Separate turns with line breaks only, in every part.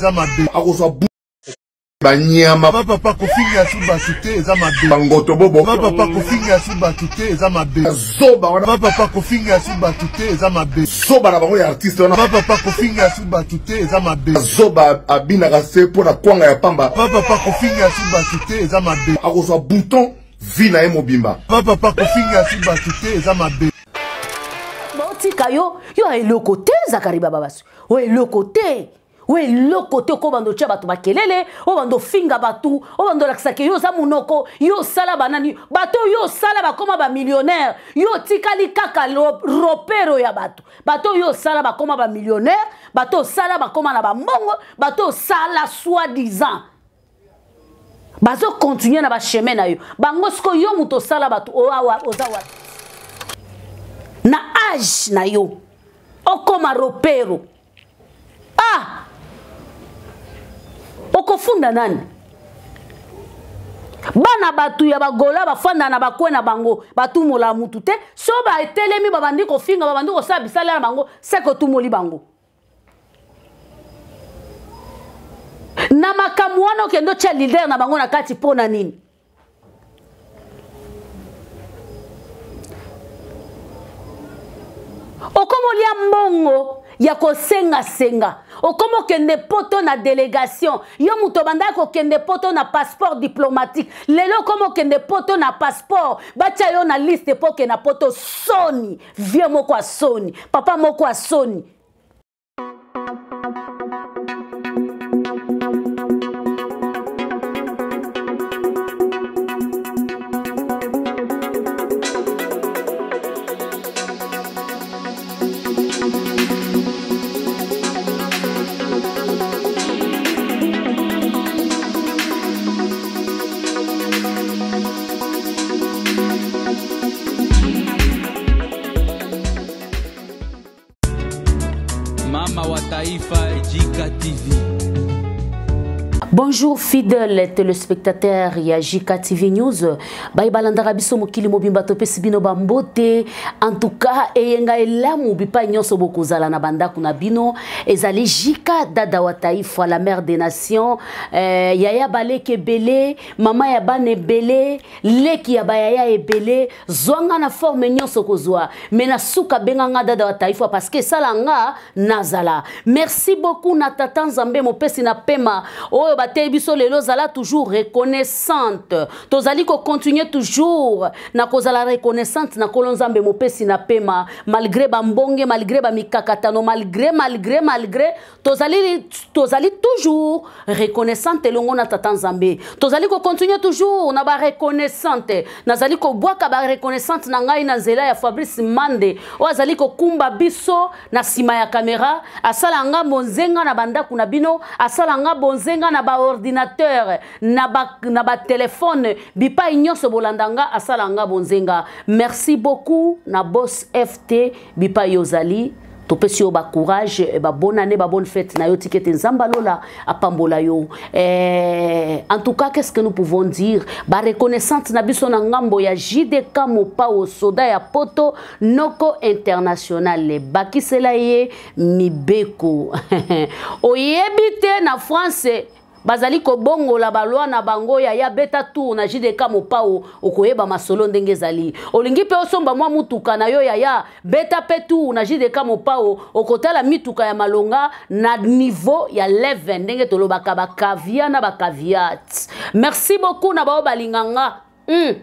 Eza mabe.
Akozwa bu banyama.
Ba papa kofinga su bato te eza mabe.
Bangoto bobo.
Ba papa kofinga su bato te eza mabe.
Zoba wana.
Ba papa kofinga su bato te eza mabe.
Zoba na bango ya artiste wana.
Ba papa kofinga su bato te eza mabe.
Zoba abinaka se mpo na kwanga ya pamba.
Ba papa kofinga su bato te eza mabe.
Akozwa bouton vie na ye mobimba.
Ba papa kofinga su bato te eza mabe.
Baotika yo yo eloko te Zakari Bababasu. O eloko te. O eloko te okobanda otya bato makelele, obanda ofinga bato, obanda olakisaka yo oza monoko, yo osala banani, bato oyo osala bakoma bamillionnaire, yo otikali kaka ropero ya bato. Bato oyo osala bakoma bamillionnaire, bato osala bakoma na bambongo, bato osala soi-disant bazo continuer na bachemin na yo bango sikoyo yo moto osala bato oza wapi na age na yo okoma ropero ah okofunda nani bana bato ya bagola bafanda na bakwe na bango batumola mutu te so batelemi babandi kofinga babandi kosala bisala na bango seke otumoli bango na makambo wana okende otya leader na bango na kati mpo na nini okoma olia mbongo ya kosengasenga okoma okende poto na delegation yo moto obandaki kokende poto na passeport diplomatique lelo okoma okende poto na passeport batya yo na liste mpo okende na poto soni vieux moko ya soni papa moko ya soni
Mama wa Taifa Jika TV.
Bonjour fidèles téléspectateurs ya JK TV News. Baye balandaka biso mokili mobimba topesi bino ba mbote. En tout cas eyenga elamu bipai nyonso bokozala na bandako na bino. Ezali JK Dada wa Taifa la mère des nations. Euh, yaya baleke ebele, mama ya bana ebele, leki ya bayaya ebele zwa nga na forme nyonso kozwa me na suka benga nga dada wa taifa parce que esala nga nazala merci beaucoup na tata nzambe mopesi na pema oyo bateyi biso lelo zala toujours reconnaissante tozali kocontinue toujours na kozala reconnaissante na nkolo nzambe mopesi na pema malgré bambonge malgré bamikakatano malgré malgré malgré tozali, tozali toujours reconnaissante elongo na tata nzambe tozali kocontinue toujours na bareconnaissante nazali kobwaka bareconnaissante na ngai na nzela ya fabrice mande oyo azali kokumba biso na nsima ya kamera asala nga bonzenga na bandako na bino asala nga bonzenga na baordinateur na batelefone ba bipai nyonso bolanda nga asala nga bonzenga merci beaucoup na boss ft bipai ozali topesi yo bacourage eh, babonne année babonne fête na yo tika ete nzambe alola apambola yo eh, en tout cas qu'est ce que nous pouvons dire bareconnaissante na biso na ngambo ya jdk mopao soda ya poto noko international bakisela ye mibeko oyebi te na france bazali kobongola balwa na bango yaya beta tour na jdk mopao okoyeba masolo ndenge ezali olingi mpe osomba mwa mutuka na yo yaya beta mpe tour na jdk mopao okotala mituka ya malonga na niveau ya 11 ndenge tolobaka bakavia na bakaviat merci beaucoup na bao balinga nga mm.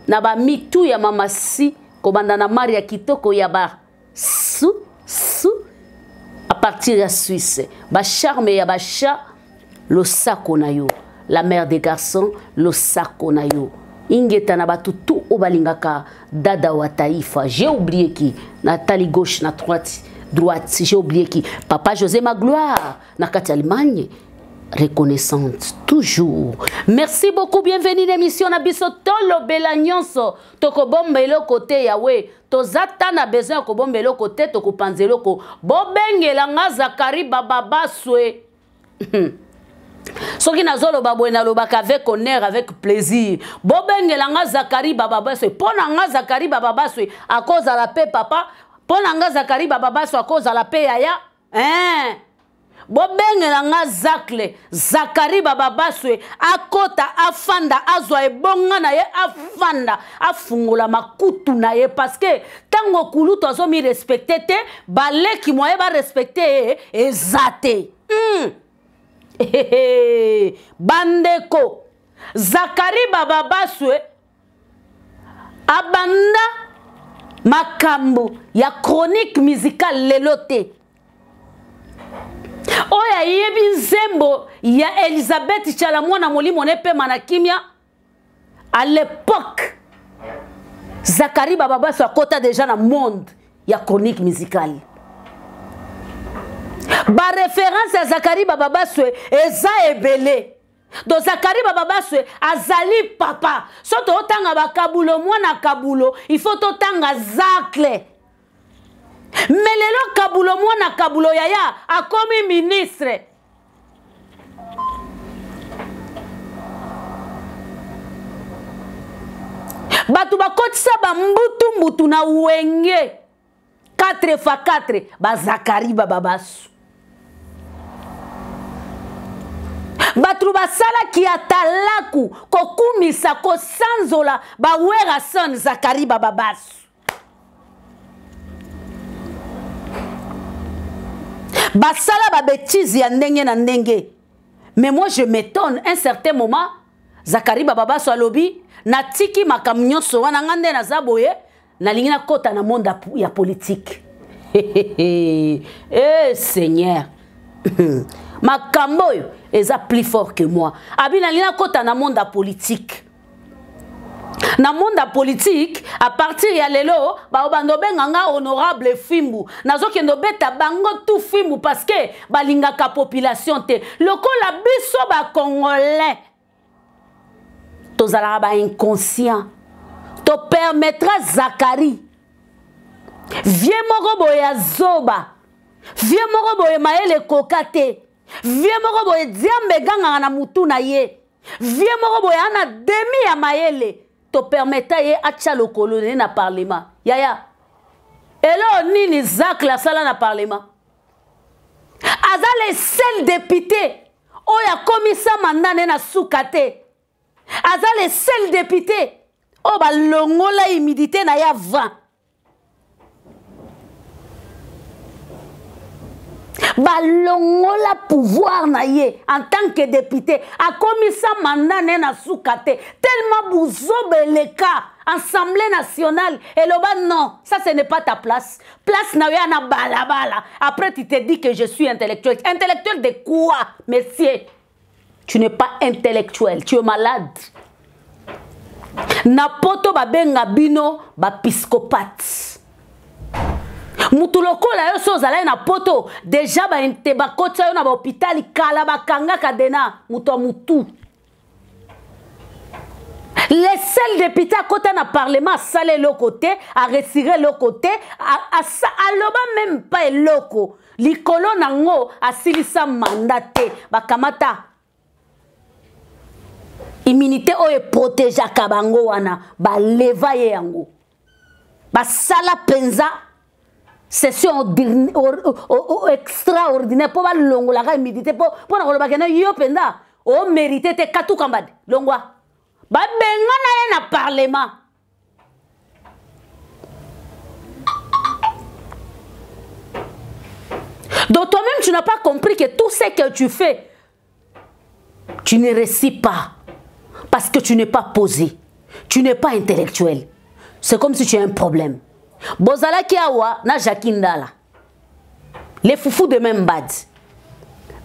na bamitu ya mamasi kobanda na mari ya kitoko ya ba su su à partir ya Suisse ba charme ya ba chat losako na yo la mère des garçons losako na yo ingeta na bato tout oyo balingaka dada wa taifa j'ai oublié qui natali gauche na droite droite j'ai oublié qui papa josé magloire na kati allemagne reconnaissante toujours merci beaucoup bienvenue na émission na biso tolobela nyonso tokobomba eloko te yawe toza ta na besoin ya kobomba eloko te tokopanza eloko bobengela nga zakari bababaswe soki nazoloba boye nalobaka avec honneur avec plaisir bobengela nga zakari bababaswe mpo na nga zakari bababaswe akozala mpe papa mpo na nga zakari bababaswe akozala mpe yaya eh. Bobengela nga Zacle, Zakari Bababaswe akota afanda azwa ebonga na ye afanda afungola makutu na ye parce que tango kulutu azomi respecte te baleki moye ba respecte ye eza te. Bandeko Zakari Bababaswe abanda makambo ya chronique musicale lelo te. Oyo ayebi nzembo ya Elisabeth Tshala mwana molimo ne pema na kimia à l'époque Zakari Bababaso akota déjà na monde ya chronique musicale. Ba référence ya Zakari Bababaso eza ebele. Donc Zakari Bababaswe azali papa. So totanga ba kabulo mwana kabulo, il faut totanga Zacle. Mais lelo kabulo mwana kabulo yaya akomi ministre. Bato bakotisa ba mbutu mbutu na wenge 4 fois 4 ba Zakari Bababasu. Bato basalaki atalaku kokumisa kosanzola ba Werrason Zakari Bababasu. Basala ba bêtises ya ndenge na ndenge. Mais moi je m'étonne, un certain moment Zakari Bababasu alobi natiki makambo nyonso wana nga nde naza boye nalingi nakota na monde ya politique. Eh Seigneur, makambo oyo eza plus fort que moi. Abi nalingi nakota na monde ya politique. Na monde ya politique, à partir ya lelo, ba bando benga nga honorable Fimbu. Nazokende obeta bango tout Fimbu parce que balingaka population te. Lokola biso ba Congolais tozalaka ba inconscient. To permettra Zakari vie moko boye ya zoba, vie moko boye mayele koka te, vie moko boye diambe gangaka na mutu na ye, vie moko boye ana demi ya mayele, to permettra ye atia lokolo ne na parlement. Yaya, elo nini Zacle asala na parlement? Aza le seul député oyo akomisa mandat ne na suka te. Aza le seul député oyo balongola humidité na ya 20. Balongola pouvoir na ye en tant que député, akomisa mandat ne na suka te. Tellement buzobeleka Assemblée nationale eloba non, ça ce n'est pas ta place. Place na yo na balabala. Après tu te dis que je suis intellectuel. Intellectuel de quoi, monsieur? Tu n'es pas intellectuel, tu es malade. Na poto babenga bino ba psychopathe. Mutu lokola yo so ozalaki na poto déjà ba inte ba kotisa yo na ba hôpital kala ba kanga kadena mutu ya mutu. Le seul député à côté na parlement a salé le côté, a retiré le côté, a loba même pas eloko. Likolo nango a silisa mandaté ba kamata. Immunité oyo protéger kabango wana ba leva ye yango. Ba sala penza session extraordinaire po ba longola ka immunité po po na koloba kena yo penza o mérité te katuka mbadi longwa. Ba bengana ye na parlement. Donc toi-même tu n'as pas compris que tout ce que tu fais, tu ne réussis pas parce que tu n'es pas posé, tu n'es pas intellectuel. C'est comme si tu as un problème. Bozala Kiawa na Jackie Ndala, les foufous de même bad.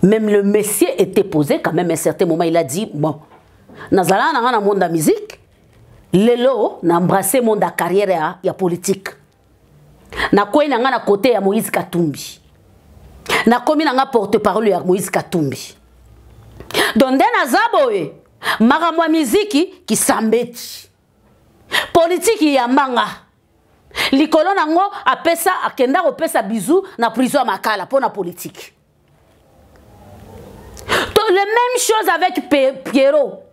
Même le monsieur était posé quand même à un certain moment, il a dit bon, nazala na monde de la musique, lelo na embrassé monde de la carrière ya politique. Na koi na nga na côté ya Moïse Katumbi. Na komi na nga porte-parole ya Moïse Katumbi. Donc nde naza boye, makambo ya miziki kisambeti. Politique ya mbanga. Likolo nango apesa akenda kopesa bisou na prison ya Makala pona politique. Donc, la même chose avec Pierrot.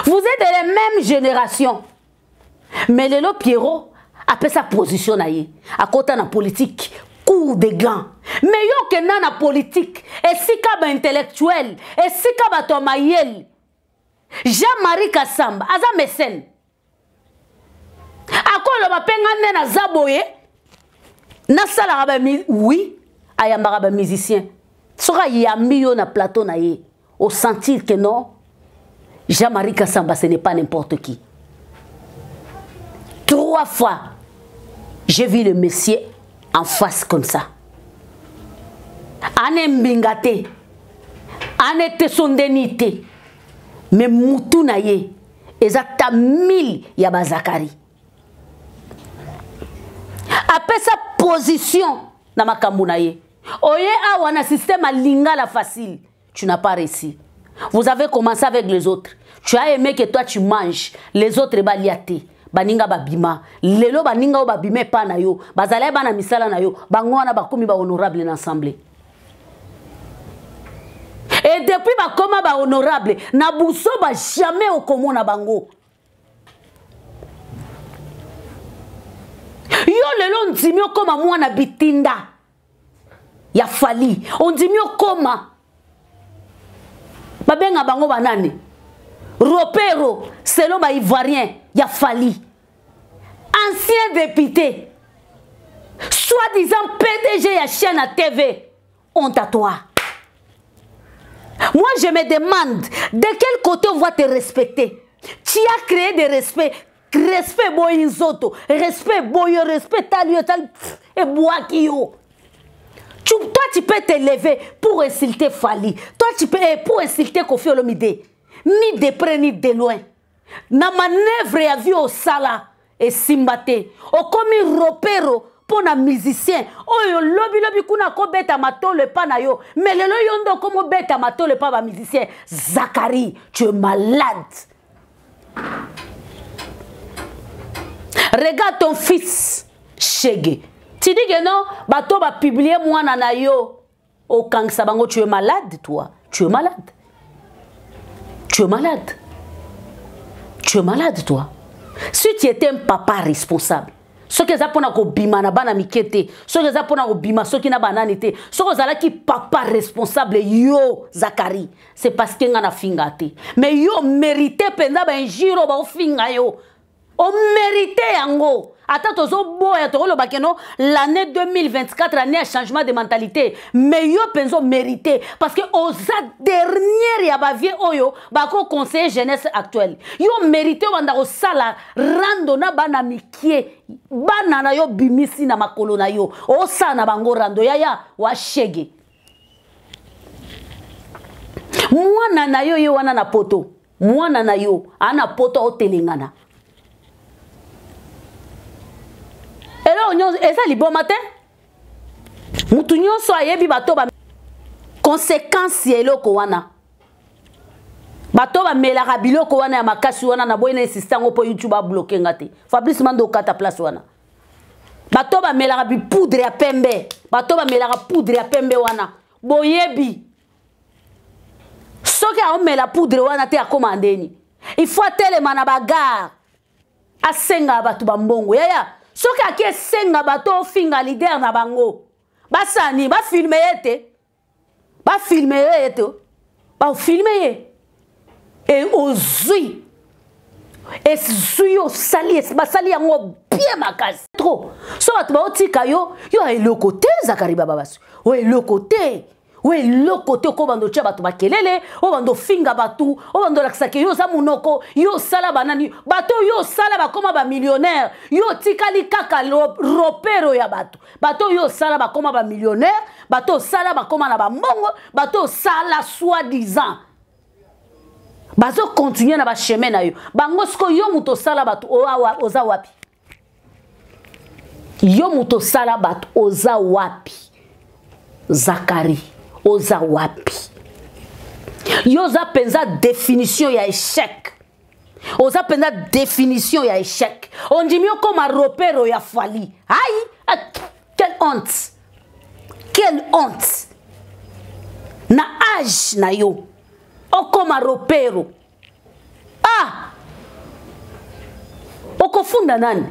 Vous êtes de la même génération. Mais lelo Pierrot apesa position na ye. Akota na politique court. Cour de gants. Mais yo okenda na politique, esika ba intellectuel, esika bato ya mayele. Jean-Marie Kassamba aza mécène. Akoloba mpe nga nde naza boye, nasalaka ba oui, ayambaka ba musicien. Soki ayambi yo na plateau na ye, au sentir que non, Jean-Marie Kassamba ce n'est pas n'importe qui. 3 fois, j'ai vu le monsieur en face comme ça. Ane mbinga te, ane tesondeni te, mais mutu na ye eza ta 1000 ya bazakari. Apesa position na makambo na ye. Oye awa na système ya lingala facile, tu n'as pas réussi. Vous avez commencé avec les autres. Tu as aimé que toi tu manges, les autres balia te. Baninga babima, lelo baninga oyo babima epa na yo, bazala bana misala na yo, bango wana bakomi ba honorable na assemblée. Et depuis bakoma ba honorable, na buso ba jamais okomona bango. Yo lelo ndimi okoma mwana bitinda ya Fally, ondimi okoma babenga bango banani? Ropero selon ba Ivoirien ya Fally, ancien député, soi-disant PDG ya chaîne à TV. Honte à toi. Moi je me demande de quel côté on va te respecter. Tu as créé des respects. Respect boyi nzoto, respect boyo, respect talio, tal, et boaki yo. Tu, toi tu peux te lever pour insulter Fally. Toi tu peux, eh, pour insulter Koffi Olomide. Ni de près ni de loin. Na manœuvre ya vie au sala et simbate. Okomi ropero pour na musicien. Oyo lobi lobi kuna ko beta matolo pa na yo. Mais lelo yondo komo beta matolo pa ba musicien. Zacharie, tu es malade. Regarde ton fils, Chege. Tu dis que non, bato ba publier mwana na yo. Okangisa bango, tu es malade toi. Tu es malade. Tu es malade. Tu es malade toi. Si tu étais un papa responsable, soki eza pona kobima na bana mike te, soki eza pona kobima soki na banani te, soki ozalaki papa responsable yo Zacharie, c'est parce que nga na finga te. Mais yo mérité penza ba injure ba ofinga yo. O mérité yango. Ata tozo boya tokoloba ke non, l'année 2024 année ya changement de mentalité, mais yo penzo mérité parce que oza dernière ya ba vie oyo bako conseiller jeunesse actuelle. Yo mérité wanda kosala rando na bana mikie, bana na yo bimisi na makolo na yo, osala na bango rando yaya wa shege. Mwana na yo ye wana na poto, mwana na yo ana poto otelengana. Eloko nyonso eza liboma te. Mutu nyonso ayebi bato ba conséquence ya eloko wana. Bato ba melaka biloko wana ya makasi wana na boye na insiste yango po YouTube a bloquer nga te. Fabrice Mando okata place wana. Bato ba melaka bi poudre ya pembe. Bato ba melaka poudre ya pembe wana. Boyebi. Soki aomela poudre wana te akoma ndeni. Il faut atelema na bagarre. Asenga bato ba mbongo. Yaya, soki ake senga bato ofinga leader na bango. Basani, ba filmer ye te. Ba filmer ye te. Ba filmer ye. Et ozui. Et zui osali, et basali yango bien makasi. Trop. So bato ba otika yo, yo eloko te Zacharie Bababaswe. O eloko te. O eloko te ko bando tia bato makelele, o bando finga bato, o bando lakisa ke yo za munoko, yo sala banani, bato yo sala bakoma ba millionnaire, yo tikali kaka ropero ya bato. Bato yo sala bakoma ba millionnaire, bato sala bakoma na ba mbongo, bato sala soi-disant. Bazo continuer na ba chemin na yo. Bango siko yo muto sala bato, o awa, oza wapi? Yo muto sala bato, oza wapi? Zacharie, oza wapi? Yo oza penza définition ya échec. Oza penza définition ya échec. Ondimi yo koma ropero ya Fally. Aïe, ah, quelle honte. Quelle honte. Na âge na yo. Okoma ropero. Ah! Okofunda nani?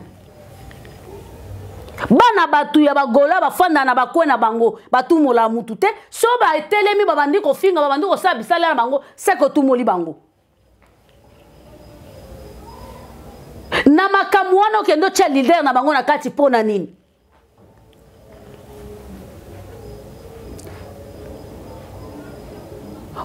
Bana bato ya bagola bafanda na bakwe na bango, batumola mutu te. So batelemi, babandi kofinga, babandi kosala bisala na bango, seke otumoli bango na makambo wana. Okende otya leader na bango na kati mpo na nini?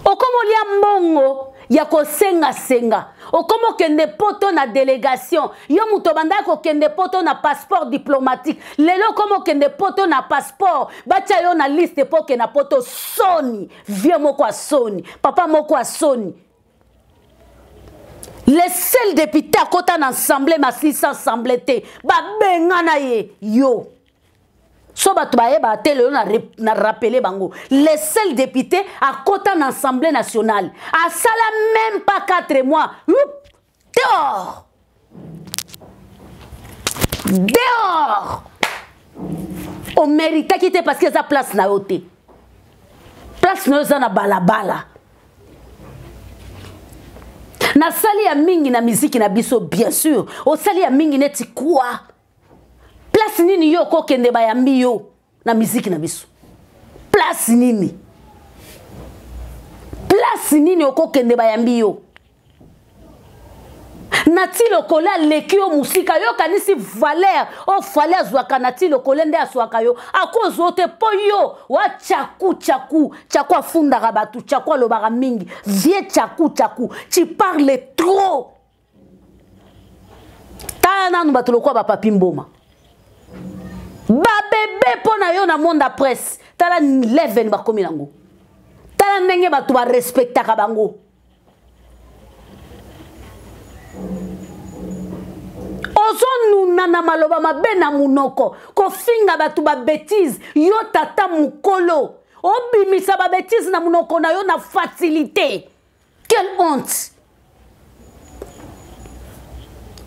Okoma olia mbongo ya kosengasenga, okoma okende poto na délégation. Yo moto obandaki kokende poto na passeport diplomatique, lelo okoma okende poto na passeport batia yo na liste mpo okende na poto. Soni, vieux moko ya soni, papa moko ya soni. Le seul député akota na assemblée, masilisa assemblée te, babengana ye. Yo so bato bayeba te, lelo na rappeler bango, le seul député akota na Assemblée nationale, asala même pas 4 mois, dehors, dehors. Oméritaki te, parce que eza place na yo te. Place na yo eza na balabala. Nasali ya mingi na miziki na biso, bien sûr osali ya mingi neti kwa place nini yo okokende bayambi yo na miziki na biso? Place nini, place nini okokende bayambi yo? Nati Lokole aleki yo mosika. Yo okanisi valeur oyo Fally azwaka, Nati Lokole nde azwaka yo? Akozwa te, mpo yo wa tchaku tchaku tchaku, afundaka bato, tchaku alobaka mingi. Vie tchaku tchaku, tu parles trop. Tala nanu bato lokola bapapi mboma, babebe mpo na yo na monde ya presse. Tala leven bakomi nango, tala ndenge bato barespectaka bango. Ozonuna na maloba mabe na munoko, kofinga bato babêtises. Yo tata mokolo, obimisa babêtises na munoko na yo na facilité. Quelle honte!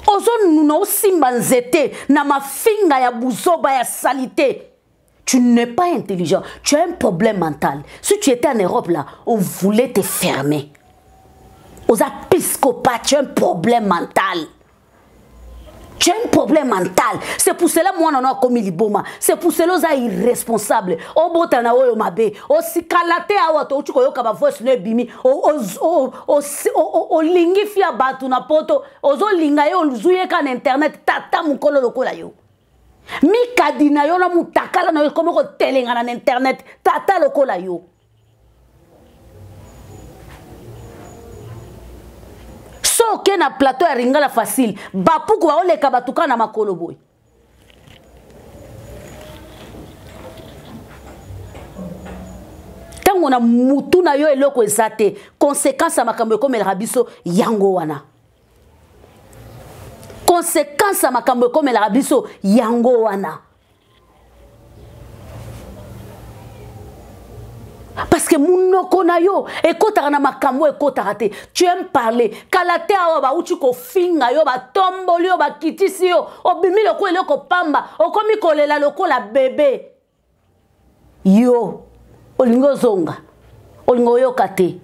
Ozonuna, osimba nzete na mafinga ya buzoba ya saleté. Tu n'es pas intelligent, tu as un problème mental. Si tu étais en Europe là, on voulait te fermer. Oza psychopathe, tu as un problème mental. Tu as un problème mental. C'est pour cela mwana no akomi liboma. C'est pour cela oza irresponsable. Obota na oyo mabe. Osikala te awa touti koyoka ba voice no ebimi. Olingi fia bato na poto. Ozolinga ye, ozwi ye ka na internet, tata mokolo lokola yo. Mikadi na yo na mutakala na yo ekomi kotelengana na internet, tata lokola yo. So oke na plateau ya Ringala Facile, bapuku baoleka bato kaka na makolo boye. Ntango na mutu na yo eloko eza te, conséquence ya makambo ekomelaka biso yango wana. Conséquence ya makambo ekomelaka biso yango wana, parce que munoko na yo ekotaka na makambo ekotaka te. Tu aimes parler. Kala te awa bauti kofinga yo, batomboli yo, bakitisi yo, obimi lokola eloko pamba, okomi kolela lokola bebe. Yo olingi ozonga, olingi oyoka te.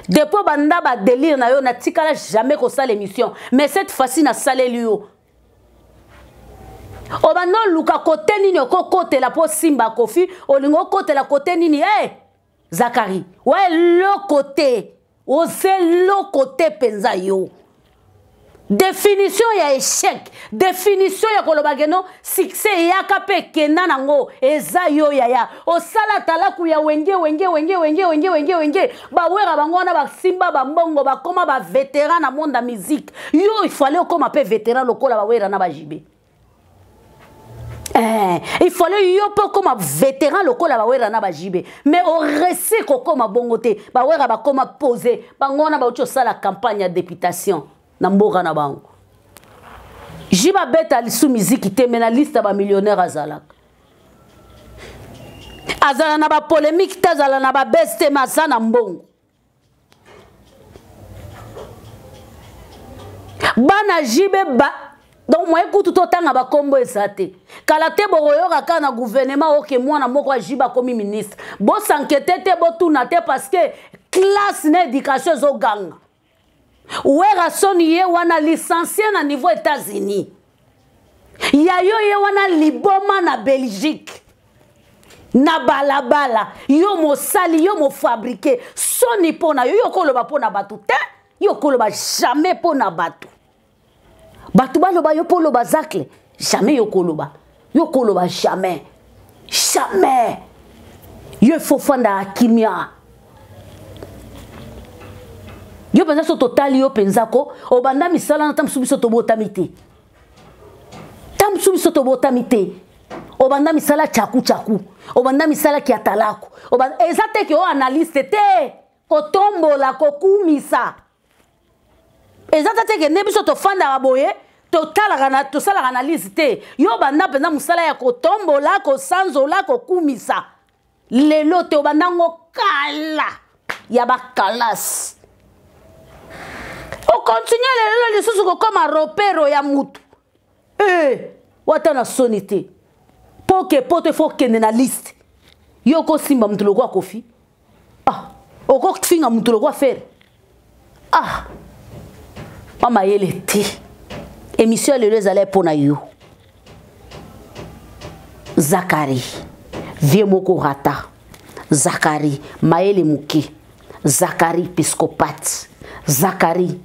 Depuis banda badélire na yo, natikala jamais kosala émission, mais cette fois-ci nasaleli yo. Obanda oluka kote nini okokotela mpo simba Kofi, olingi okotela kote nini? Hey, Zakari wa eloko te, oza eloko te mpenza. Yo définition ya échec, définition ya koloba que non, succès eyaka mpe ekenda nango, eza yo yaya. Osala talaku ya Wenge, Wenge, Wenge, Wenge, Wenge, Wenge, Wenge. Bawera bango wana basimba bambongo, bakóma bavétéran na monde ya musique. Yo ifale okóma mpe vétéran lokola bawera na bajibe. Il fallait yo mpe okóma vétéran lokola bawera na bajibe, mais oresi kokóma bongo te. Bawera bakóma pose, bango wana bauti osala campagne ya députation na mboka na bango. Ji babeta lisu miziki te, me na liste ya bamillionnaire azalaka. Azala na bapolémique te, azala na babese te, me aza na mbongo. Bana jibe ba donc moye kutu totanga bakombo eza te. Kala te bokoyoka kaka na gouvernement oke mwana moko ajibe akomi ministre. Bosankete te, botuna te, parce que classe na éducation ezoganga. Wera Soni ye wana licencié na niveau États-Unis. Ya yo ye wana liboma na Belgique. Na balabala, yo mosali, yo mofabrike, soni mpo na yo, yo koloba mpo na bato te, yo koloba jamais mpo na bato. Bato baloba yo mpo oloba zacle, jamais yo koloba. Yo koloba jamais. Jamais. Yo faut fanda kimia. Yo mpenza so totali yo mpenza ko obanda misala na ta mosusu biso tobotami te. Ta mosusu biso tobotami te. Obanda misala chaku chaku. Obanda misala kiatalaku. Obanda eza te ke o analyste te. Kotombola, kokumisa. Eza te ke nde biso tofandaka boye totalaka na tosalaka analyse te. Yo obanda mpenza mosala ya kotombola, kosanzola, kokumisa. Lelo te obanda ngo kala ya bakalasi. Okontinue lelo lisusu kokoma ropero ya mutu. Wata na soni te. Po ke poto faut kende na liste. Yo kosimba mutu lokwa Kofi. Okofinga mutu lokwa Ferre. Mama yele te. Émission lelo ezala pona yo. Zakari, vieux moko rata. Zakari, mayele muke. Zakari, psychopathe. Zakari,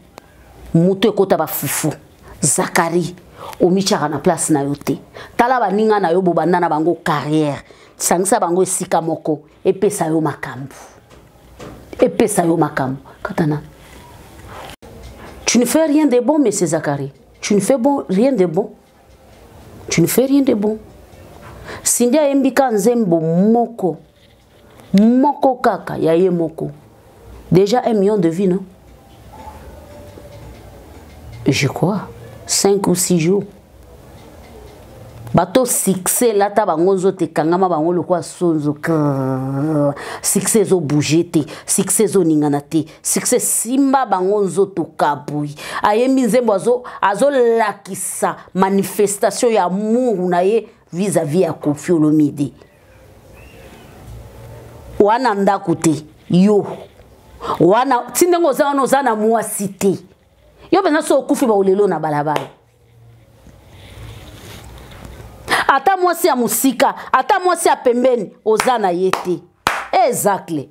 mutu ekota ba fufu. Zakari, omichaka na place na yo te. Tala baninga na yo bobanda na bango carrière. Sangisa bango esika moko epesa yo makambo. Epesa yo makambo. Katana. Tu ne fais rien de bon, monsieur Zakari. Tu ne fais bon, rien de bon. Tu ne fais rien de bon. Cindy ayembika nzembo moko. Moko kaka ya ye moko. Déjà 1 million de vues, non? Je crois. 5 ou 6 jours. Bato succès lata bango nzoto ekangama bango lokola sonzo. Krrrr. Succès ezo bouger te, succès ezo ningana te, succès simba bango nzoto kabui. Ayembi nzembo azo lakisa manifestation ya amour na ye vis-à-vis ya Koffi Olomide. Wana ndako te yo. Wana ti ndenge oza wana oza na mwasi te. Yo mpenza so okufi ba olelo na balabala. Ata mwasi ya mosika, ata mwasi ya pembeni, oza na ye te. Exactly.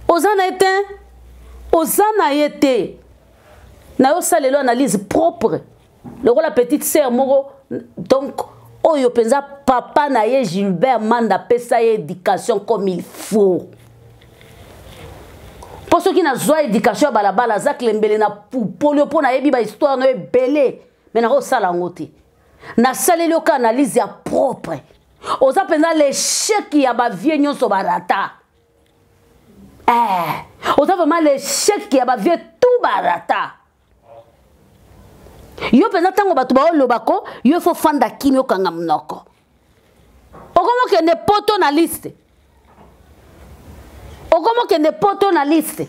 Oza na ye te? Oza na ye te. Na yo salelo analyse propre. Lokola petite sœur moko, donc oyo penza papa na ye Gilbert Manda pesa ye éducation comme il faut. Po soki nazwa éducation ya balabala, Zach Lembele na pupoli mpo nayebi ba histoire na yo ebele, mais nakosala yango te. Nasaleli yo ka analyse ya propre. Oza mpenza l'échec ya ba vieux nyonso barata. Oza vraiment l'échec ya ba vieux tout barata. Yo mpenza ntango bato baoloba ko, yo faut fanda kimi okanga monoko. Okomo kende poto na liste. Okomo kende poto na liste.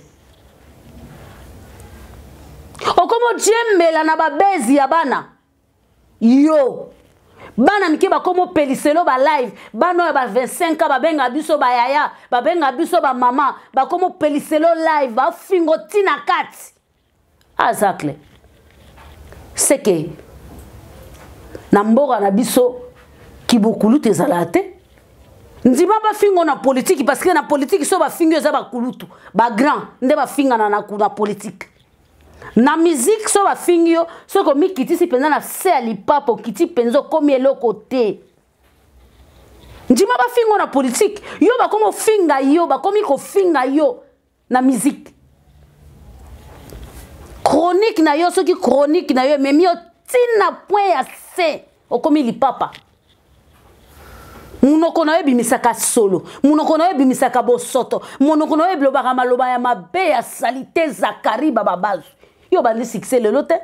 Okomo djembela na babezi ya bana. Yo bana mike bakomo peliselo ba live, bana oyo ba 25 ans babenga biso ba yaya, babenga biso ba mama, bakomo peliselo live, ba fingo tina kati. Azacle. C'est que na mboka na biso kibokulu te ezalaka te. Ndima ba fingo na politique parce que na politique so ba fingo eza ba kulutu, ba grand nde ba fingana na na politique. Na musique so ba fingi yo, so ko mikitisi penza na se ya lipapo, kiti penza okomi eloko te. Ndima ba fingo na politique, yo ba komo finga yo, ba komi ko finga yo na musique. Chronique na yo, soki chronique na yo ememi yo tina point ya C, okomi lipapa. Munoko na yo ebimisaka solo, munoko na yo ebimisaka bosoto, munoko na yo ebilobaka maloba ya mabe ya salite. Zakari bababazu, yo bandi succès lelo te.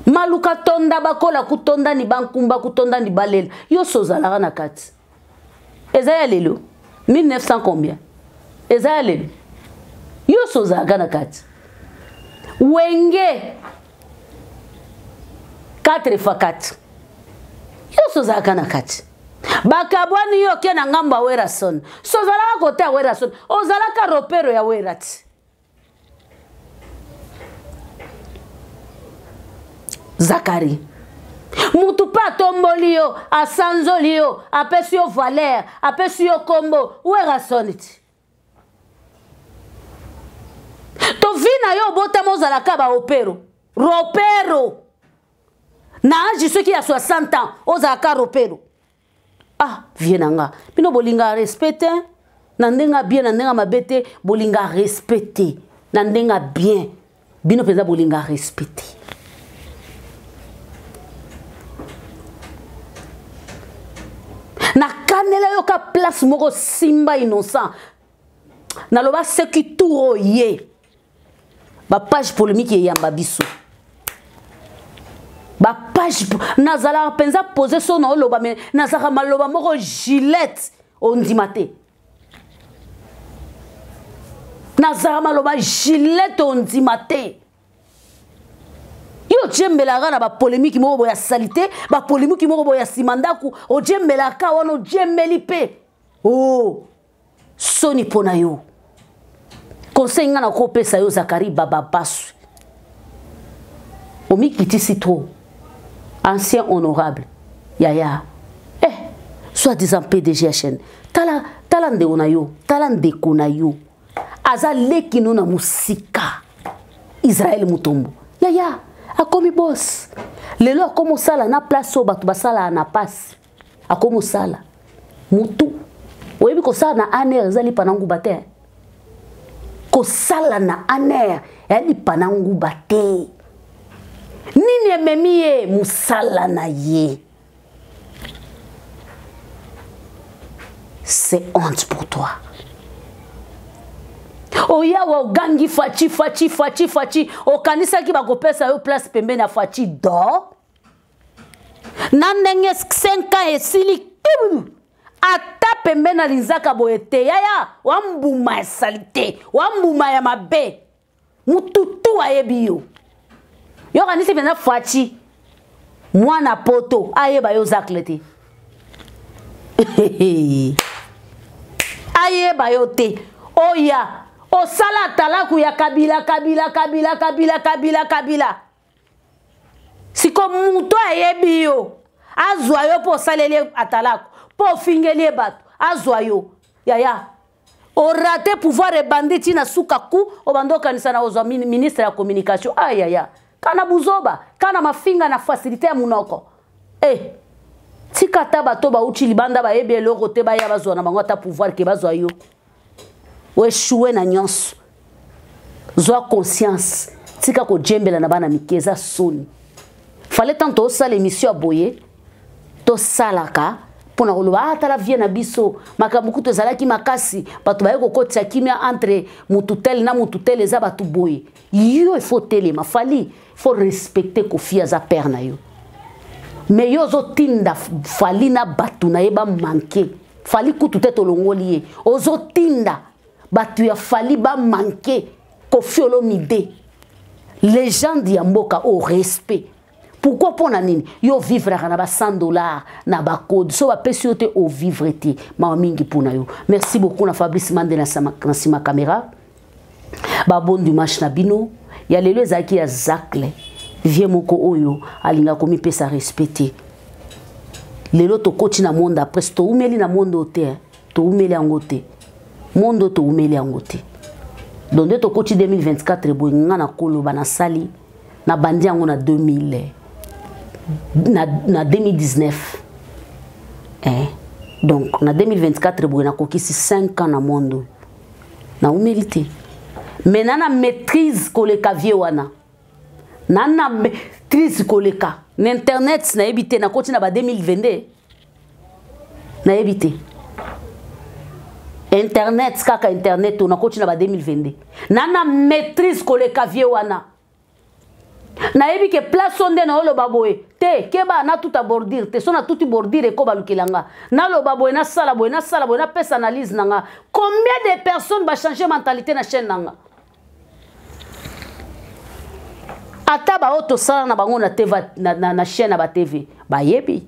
Maluka tonda bakola kutonda ni bankumba kutonda ni balela, yo sozalaka na kati. Eza ya lelo 1900 combien? Eza ya lelo, yo sozalaka na kati. Wenge 4 fois 4, yo sozalaka na kati. Bakabwani yo ke na ngambo ya Werrason, sozalaka kote ya Werrason, ozalaka ropero ya Werati. Zakari mutu mpe atomboli yo, asanzoli yo, apesi yo valeur, apesi yo kombo Werrason ti to vi na yo obotama ozalaka baopero ropero na age soki ya 60 ans ozalaka ropero. Ah, vie na nga, bino bolinga respect te na ndenge bien, na ndenge mabe te, bolinga respect te na ndenge bien, bino mpenza bolinga respect te. Nakanela yo ka place moko simba innocent, naloba seki tour oyo ye bapage polémique eyamba biso bapage, nazalaka mpenza pose so na oloba, me nazalaka maloba moko gilette ondima te, nazalaka maloba gilette ondima te. Yo ojembelaka na bapolémike moko boya salite, bapolémike moko boya nsima ndako, ojembelaka wana, ojembeli mpe o soni mpo na yo. Conseil nga nakopesa yo, Zakari Bababasu, omikitisi trop, ancien honorable yaya, soit disant PDG ya chaîne, tala, tala ndeko na yo, tala ndeko na yo aza leki no na mosika, Israel Mutombo yaya akomi boss lelo, akomi osala na place oyo bato basalaka na pasi, akomi osala mutu oyebi kosala na ANR eza lipa na nguba te, kosala na ANR eya lipa na nguba te. Nini ememi ye? Mosala na ye. C'est honte pour toi. Oyawa ogangi Faci, Faci, Faci, Faci, okanisaki bakopesa yo place pembeni ya Faci do na ndenge 5 ans esili ata pembeni na linzaka boye te. Yaya, wa mbuma ya salite, wa mbuma ya mabe, mututu ayebi yo. Yo kanisi mpenza Faci mwana poto ayeba yo Zakle te, ayeba yo te. Oya osala talaku ya Kabila, Kabila, Kabila, Kabila, Kabila, Kabila, siko moto ayebi yo, azwa yo mpo osaleli atalaku, mpo ofingeli ye bato, azwa yo. Yaya, orate pouvoir ebandi ntina suka ku obandi okanisa na ozwa ministre ya communication. Ayaya, kana buzoba, kana mafinga na facilité ya munoko. Tika ata bato bauti libanda bayebi eloko te, baya bazwa na bango ata pouvoir ke bazwa yo. Oeshue na nyonso. Zwa conscience, tika kojembela na bana mike, eza soni. Fallait tant tosala émission ya boye, tosalaka mpona koloba, ah, tala vie na biso, makambo kutu ezalaki makasi, bato baye kokotisa kimia entre mutu tel na mutu tel, eza bato boye. Yo il faut telema, Fali faut respecter Kofi, aza père na yo, mais yo ozotinda Fali na bato na ye bamanke Fali kutu te, tolongoli ye, ozotinda bato ya Fali bamanke Kofi Olomide, légende ya mboka, au respect. Pourquoi? Mpo na nini yo vivraka na ba 100 $ na bacode so bapesi yo te, ovivre te? Mawa mingi mpo na yo. Merci beaucoup na Fabrice Mande na nsima caméra. Babon dimanche na bino. Ya lelo ezalaki ya Zacle, vie moko oyo alingaka komipesa respect te. Lelo tokoti na monde après, toumeli na monde oyo te, toumeli yango te, monde oyo toumeli yango te. Donc nde tokoti 2024 boye, nga na koloba nasali nabandi yango na 2000 na 2019, Donc na 2024 boye nakokisi 5 ans na monde oyo, naumeli te, mais na maîtrise koleka vie wana, na maîtrise koleka na internet. Nayebi te, nakoti na ba 2022, nayebi te internet, kaka internet oyo nakoti na ba 2022, na maîtrise koleka vie wana. Nayebi ke place oyo nde naoloba boye te, keba natuta bordure te, so natuti bordure eko balukela nga, naloba boye, nasala boye, nasala boye, napesa analyse na nga. Combien de personnes bachange mentalité na chaîne na nga? Ata baoyo tosala na bango na, TV, na chaîne na batv bayebi,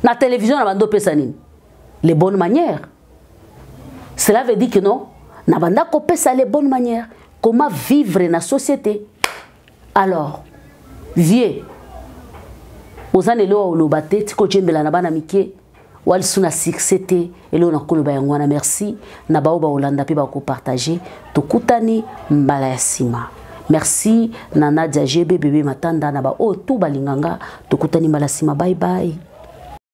na télévision na bando opesa nini, les bonnes manières. Cela veut dire que non, na banda kopesa les bonnes manières, comment vivre na société. Alors Vie oza na eloko oloba te, tika ojembela na bana mike walisu na succès te. Eloko na koloba yango wana. Merci na bao baolanda mpe bakopartage. Tokutani mbala ya nsima. Merci na Nadia GB, bebe Matanda, na baoyo tu balinganga. Tokutani mbala nsima. Bye bye.